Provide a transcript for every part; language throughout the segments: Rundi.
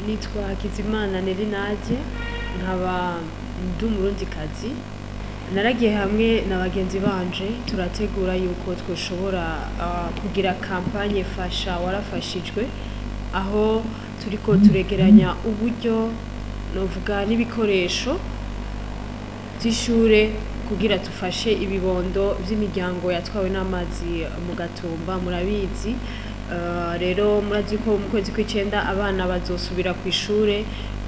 Nitwa Hakizimana Nelly Nadia, nkaba ndi Umurundikazi. Naragiye hamwe na bagenzi banje, turategura yuko twoshobora kugira campagne Fasha Warafashijwe, aho turiko turegeranya uburyo, novuga n'ibikoresho vy'ishure, kugira tufashe ibibondo vy'imiryango yatwawe n'amazi mu Gatumba. Murabizi. Rero murazi ko mu kwezi kw'icenda abana bazosubira kw'ishure.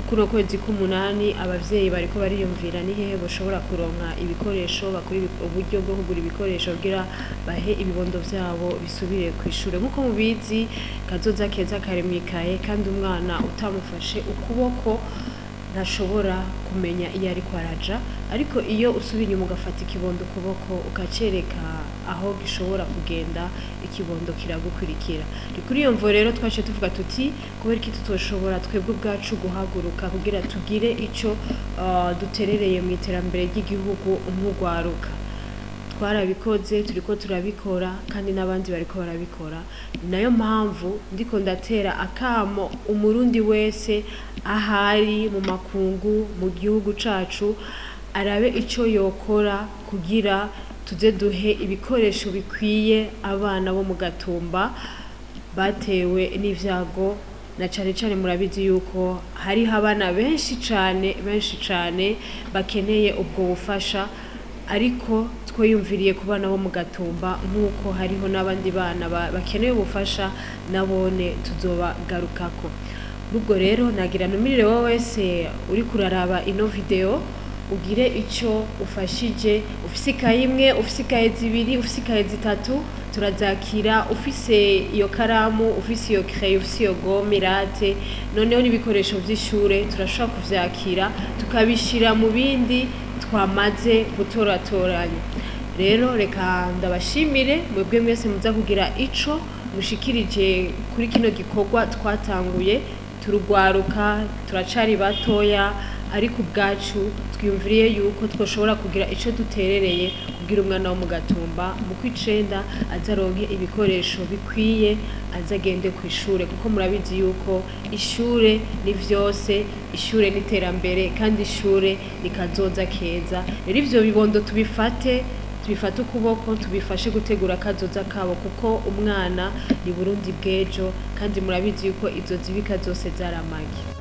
Kuno kwezi k'umunani abavyeyi bariko bariyumvira ni hehe boshobora kuronka ibikoresho, bakora uburyo bwo kugura ibikoresho kugira bahe ibibondo vyabo bisubire kw'ishure. Nk'uko mubizi, kazoza keza kari mw'ikaye, kandi umwana utamufashe ukuboko ntashobora kumenya iyo ariko araja. Ariko iyo usubiye inyuma, ugafata ikibondo ukuboko, ukacereka aho gishobora kugenda, ikibondo kiragukurikira. Ni kuri iyo mvo rero twaciye tuvuga tuti: kubera iki tutoshobora twebwe ubwacu guhaguruka kugira tugire ico duterereye mu iterambere ry'igihugu nk'urwaruka? Twarabikoze, turiko turabikora, kandi n'abandi bariko barabikora. Ni nayo mpamvu ndiko ndatera akamo Umurundi wese ahari mu makungu, mu gihugu cacu, arabe ico yokora kugira tuze duhe ibikoresho bikwiye abana bo mu Gatumba batewe n'ivyago. Na cane cane murabizi yuko hariho abana benshi cane, benshi cane bakeneye ubwo bufasha, ariko twiyumviriye ku bana bo mu Gatumba, nk'uko hariho n'abandi bana bakeneye ubufasha, nabone tuzobagarukako. Ubwo rero nagira numirire wowe wese uriko uraraba ino video, ugire ico ufashije. Ufise ikaye imwe, ufise ikaye zibiri, ufise ikaye zitatu, turazakira. Ufise iyo karamu, ufise iyo crayon, ufise iyo gomme rate, noneho n'ibikoresho vy'ishure turashobora kuvyakira, tukabishira mu bindi twamaze gutoratoranya. Rero reka ndabashimire mwebwe mwese muza kugira ico mushikirije kuri kino gikorwa twatanguye. Turugwaruka, turacari batoya, ariko ubwacu twiyumviriye yuko twoshobora kugira ico duterereye kugira umwana wo mu Gatumba mu kw'icenda azaronke ibikoresho bikwiye, azagende kw'ishure, kuko murabizi yuko ishure ni vyose, ishure ni iterambere, kandi ishure ni kazoza keza. Rero ivyo bibondo tubifate, tubifate ukuboko, tubifashe gutegura akazoza kabo, kuko umwana ni Burundi bw'ejo, kandi murabizi yuko izo zibika zose zaramagi.